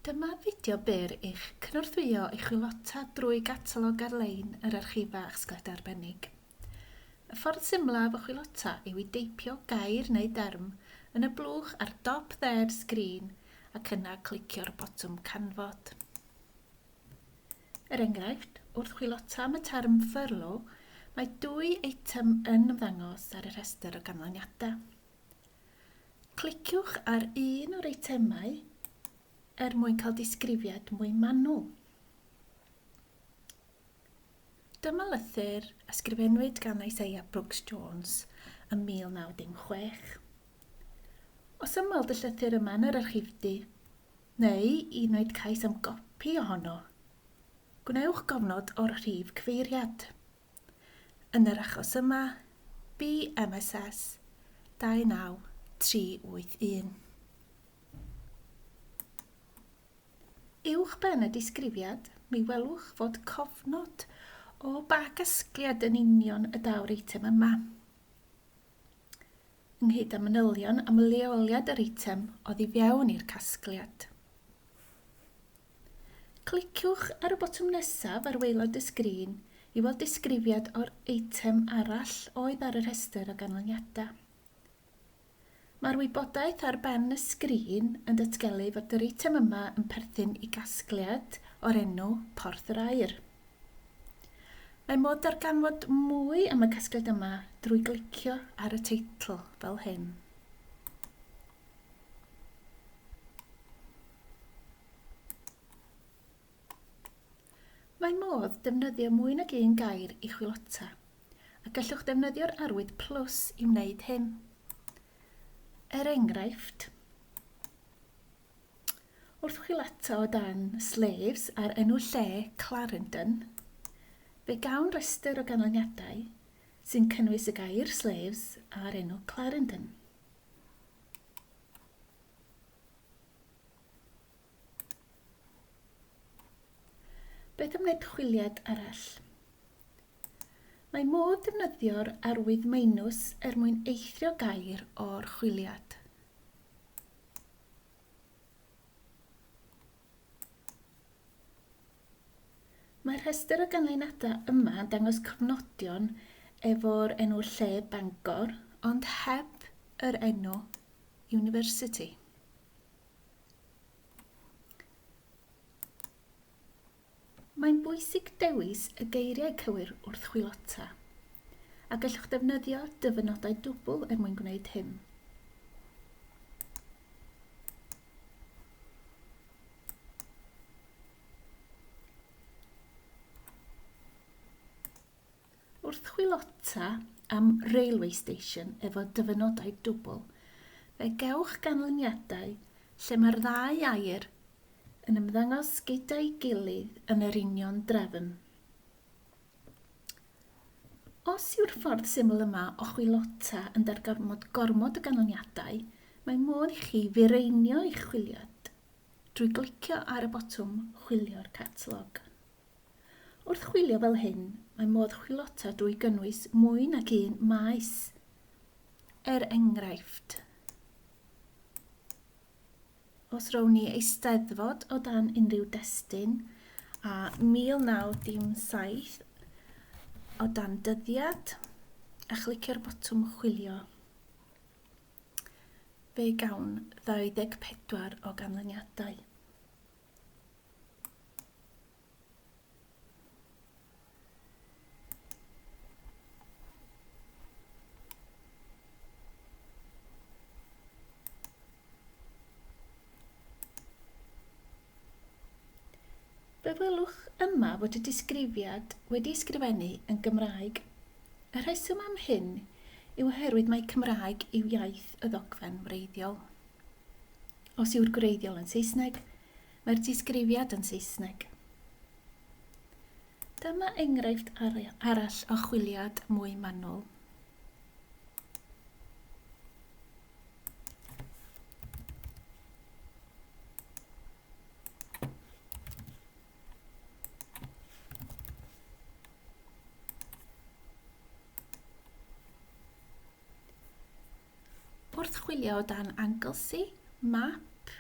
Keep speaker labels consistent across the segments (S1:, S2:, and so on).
S1: Dyma fideo byr i'ch cynorthwyo i chwilota drwy gatalog ar-lein yr Archifau a'ch Sgledau Arbennig. Y ffordd symlaf o chwilota yw i deipio gair neu derm yn y blwch ar dop dde'r sgrin ac yna clicio'r botwm Canfod. Er enghraifft, wrth chwilota am y term furlough, mae dwy eitem yn ymddangos ar y rhestr o ganlyniadau. Cliciwch ar un o'r eitemau er mwyn cael disgrifiad mwy manwl. Dyma lythyr a sgrifennwyd gan Isaiah Brooks Jones ym 1916. Os am weld y llythyr yma yn yr archifdy, neu i wneud cais am gopi ohono, gwnewch gofnod o'r rhif cyfeiriad. Yn yr achos yma, BMSS 29381. Uwch ben y disgrifiad, mi welwch fod cofnod o ba gasgliad yn union y daw'r eitem yma, ynghyd â manylion am leoliad yr eitem oddi fewn i'r casgliad. Cliciwch ar y botwm nesaf ar waelod y sgrin i weld disgrifiad o'r eitem arall oedd ar y rhestr o ganlyniadau. Mae'r wybodaeth ar ben y sgrin yn datgelu fod yr eitem yma yn perthyn i gasgliad o'r enw Porth yr Aur. Mae modd darganfod mwy am y casgliad yma drwy glicio ar y teitl fel hyn. Mae modd defnyddio mwy nag un gair i chwilota, a gallwch ddefnyddio'r arwydd plws i wneud hyn. Er enghraifft, wrth chwilota o dan slaves a'r enw lle Clarendon, fe gawn restr o ganlyniadau sy'n cynnwys y gair slaves a'r enw Clarendon. Beth am wneud chwiliad arall? Mae modd defnyddio'r arwydd minws er mwyn eithrio gair o'r chwiliad. Mae'r rhestr o ganlyniadau yma yn dangos cofnodion efo'r enw lle Bangor, ond heb yr enw University. Mae'n bwysig dewis y geiriau cywir wrth chwilota, a gallwch ddefnyddio dyfynodau dwbl er mwyn gwneud hyn. Wrth chwilota am railway station efo dyfynodau dwbl, fe gewch ganlyniadau lle mae'r ddau air yn ymddangos gyda'i gilydd yn yr union drefn. Os yw'r ffordd syml yma o chwilota yn darganfod gormod o ganlyniadau, mae modd i chi fireinio eich chwiliad drwy glicio ar y botwm Chwilio'r Catalog. Wrth chwilio fel hyn, mae modd chwilota drwy gynnwys mwy nag un maes. Er enghraifft, os rown ni Eisteddfod o dan unrhyw destun a 1907 o dan dyddiad a chlicio'r botwm chwilio, fe gawn 24 o ganlyniadau. Fe welwch yma fod y disgrifiad wedi ysgrifennu yn Gymraeg. Y rheswm am hyn yw oherwydd mai Cymraeg yw iaith y ddogfen wreiddiol. Os yw'r gwreiddiol yn Saesneg, mae'r disgrifiad yn Saesneg. Dyma enghraifft arall o chwiliad mwy manwl. Wrth chwilio o dan Anglesey, map,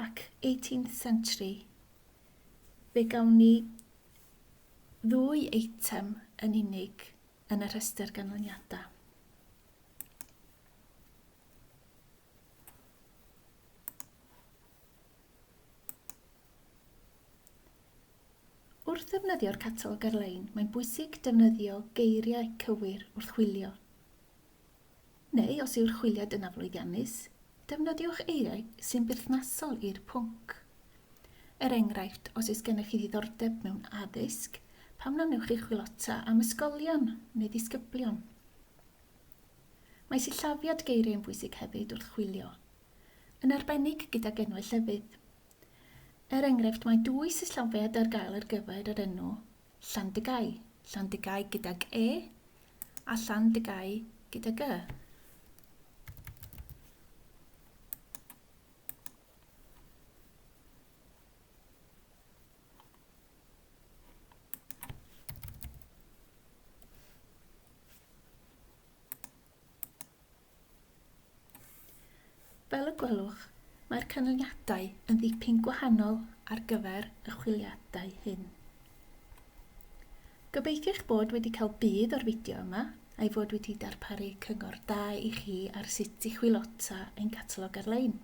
S1: ac 18th century, fe gawn ni ddwy eitem yn unig yn y rhestr ganlyniadau. Wrth ddefnyddio'r catalog ar-lein, mae'n bwysig defnyddio geiriau cywir wrth chwilio. Neu, os yw'r chwiliad yn aflwyddiannus, defnyddiwch eiriau sy'n berthnasol i'r pwnc. Er enghraifft, os oes gennych chi ddiddordeb mewn addysg, pam na wnewch chi chwilota am ysgolion neu ddisgyblion? Mae sillafiad geiriau yn bwysig hefyd wrth chwilio, yn arbennig gydag enwau llefydd. Er enghraifft, mae dwy sillafiad ar gael ar gyfer yr enw Llandygai, Llandygai gydag E a Llandygai gydag Y. Fel y gwelwch, mae'r canlyniadau yn ddipyn gwahanol ar gyfer y chwiliadau hyn. Gobeithio eich bod wedi cael budd o'r fideo yma a'i fod wedi darparu cyngor da i chi ar sut i chwilota ein catalog ar-lein.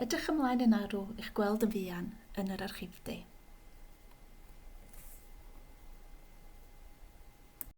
S1: Edrych ymlaen yn arw i'ch gweld yn fuan yn yr archifdy.